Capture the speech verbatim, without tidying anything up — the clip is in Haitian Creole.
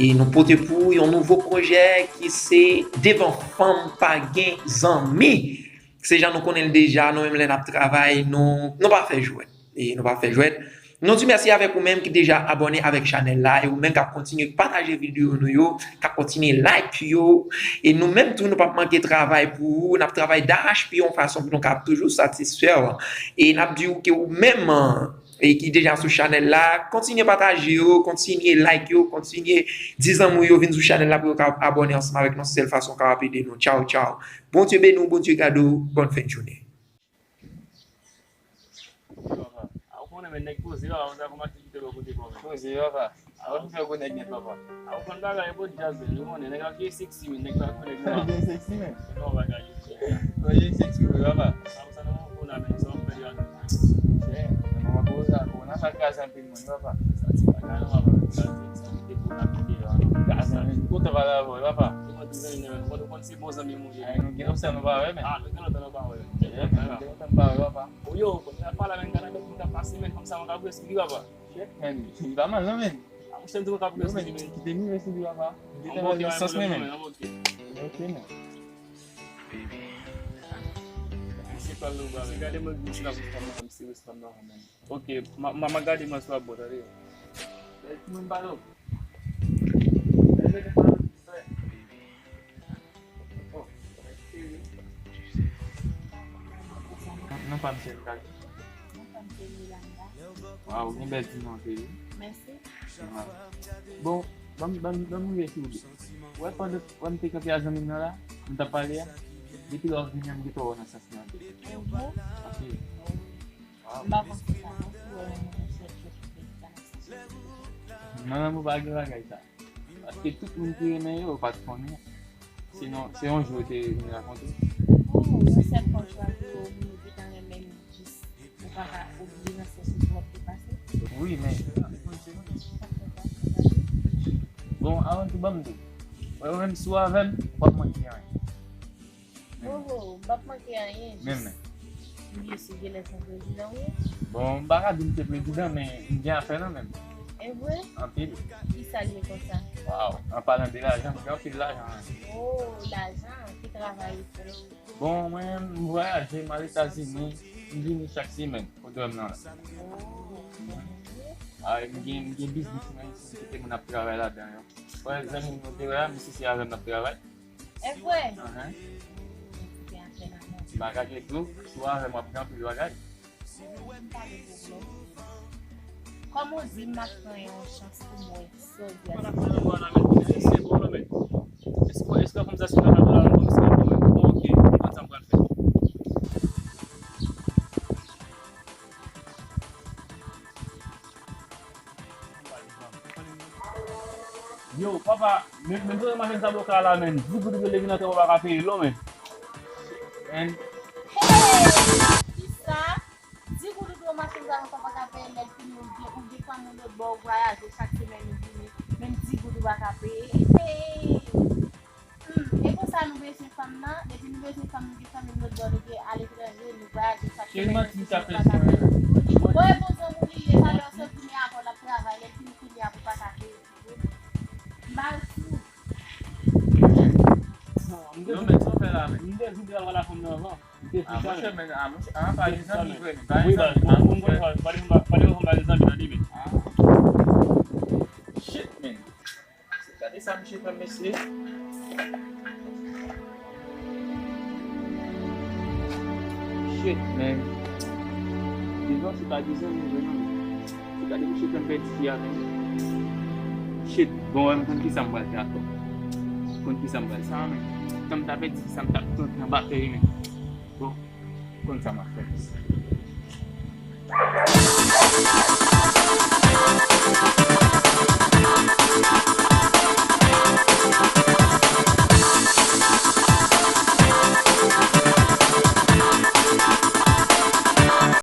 E nou pote pou ou yon nouvo pwojè ki se Devan Fanm Pa Gen Zanmi. Se jan nou konnen l deja, nou menm lè n ap travay, nou, nou pa fè jwèt. E nou pa fè jwèt. Nou di mèsi avèk ou menm ki deja abòne avèk chanèl la, e ou menm k ap kontinye pataje videyo nou yo, k ap kontinye like yo. E nou menm tou, nou p ap manke travay pou ou, n ap travay darache pye yon fason pou nou ka toujou satisfè w. E n ap di w ke ou menm, e ki deja sou chanèl la, kontinye pataje yo, kontinye like yo, kontinye di zanmi w yo vin sou chanèl la pou yo ka abòne ansanm avèk nou. Se sèl fason w kapab ede nou. Tchaw, tchaw. Bondye beni w, Bondye gade w. Bòn fen de jounen. A, ou konnen, men nèg poze, papa, ou ta kòmanse kite lò kote kò, men. Poze, papa. A, ou fè gwo nèg nèt, papa. A, ou konn bagay, bon, djaz, men, ou konnen, nèg ap vye seksi, men, nèg pa gwo nèg, papa. Vye seksi, men. Se pa yon bagay, yo, chè. Vye seksi, wi, papa. Sa, sa, nan yon kona, men, sa, w ap fè, yo, chè, nan yon kona, kona, sa kraze anpil moun, papa. Sa, se bagay, non, papa. Sa, se, sa, se te kona, kite, yo, non. Kraze, men, kontan pale avè w, papa. Se mwen, tou zanmi, men, mwen, nou konn se bon zanmi, mwen. Ay, nou gen lontan nou pa wè, men. A, nou gen lontan nou pa wè. Yeah, men, nou gen lontan nou pa wè, papa. O yo, kote n ap pale a, men, gade anpil moun k ap pase, men, fanm sa, mwen ka bwè sou li, papa. Shit, men, li pa mal, non, men. A, monchè, m di mwen ka bwè sou li, men. Kite m rive sou li, papa. Li te nan sens mwen, men. Ok, men. Misye pale, nou pale. Gade mwen, misye la pou fanm nan, misye wè fanm nan, men. Ok, m a, m a, m a gade mwen sou ap bò, tande. Bèl timoun pa nou. Bèl bebe pa nou, frè. Oh, cheri. Non pa m se Kali. Non pa m se Yolanda. Waw, ou gen bèl ti non, cheri. Mèsi. Bon, ban m, ban m, ban m rive sou ou. Wè, pandan, wè, m te kanpe a zanmi m nan la, m t ap pale a. Depi lè w vini an, m gentan wè w nan sens nan. E vre? Anpil. Waw. M pa panse sa non, si w wè yon moun sèl sèl ki te di sa nan sens. Nan lanmou pa gen bagay sa. Paske tout moun ki renmen yo, yo pa t konnen. Sinon, se yon jou yo te vin rakonte. Oh, yon sèl fwa w chwazi yo, moun yo gentan renmen l jis. Ou pa ka oblije nan sens ou twòp depase. Wi, men. Bon, avan tou, ban m di w. Wè, ou menm, si w avè m, w ap manke anyen. Oho, m p ap manke anyen, jis. Men, men. M bliye si w genlè se yon prezidan w ye. Bon, m pa ka di m se prezidan, men m gen afè nan men m. E vre? Anpil. Kisa l ye konsa? Waw, an palan de lajan, m gen anpil lajan, wi. Oh, lajan, ki travay ou fè? Bon, mwen, m vwayaje, m al Etazini, m vini chak semèn, kote w wè m nan la. Oh, ok. A, m gen, m gen biznis mwen isi, kote moun ap travay ladan yo. Wè, zanmi m yo te wè a, misye se avè m n ap travay. E vre? Ahan. Ti bagay etou, si w avè m w ap gen anpil bagay. Kòm ou di m, m ap pran yon chans pou m wè sa w di a. Mwen ap pran yon bò nan men, se bon nan men. Èske, èske konvèsasyon nan tab la, konvèsasyon nan men? Bon, ok, m konn sa m pral fè. Yo, papa, men, men, men, machin sa bloke la, men. Di goud vle vin antre, papa ka peye l non, men. Men. Hey! Kisa? Di goud ou dwe machin sa, papa ka peye l, lè l fini, ou gen, ou gen fanmi w lòt bò, ou vwayaje chak semèn, ou vini, menm di goud ou pa ka peye. Hey! Hmm, e konsa nou bezwen fanm nan, depi nou bezwen fanm, nou gen fanmi nou lòt bò, nou gen aletranje, nou vwayaje chak semèn, nou toujou pa ka fè. Bon, e bon zanmi w li ye, talè w sot vini avè w, l ap travay, lè l fini kounye a pou pa ka fè. M ba l tou. Non, men, sa w fè la, men? M te di w la, wè la fanm nan avan. M te di sa, men. A, monchè, men, a, monchè, a, pa gen zanmi vre, men. Pa gen zanmi, a, monchè. Pa gen zanmi, pa gen zanmi nan li, men. A. Shit, men. Gade sa misye fè m, mesye. Shit, man. Devan se pa de zanmi vre non. Se gade misye fè m pèdi fi a, man. Shit, bon, wè, m konn kisa m pral fè ankò. M konn kisa m pral fè, man. Tan m ta pèdi fi sa, m t ap pran nan batèy, man. Bon, m konn sa m ap fè.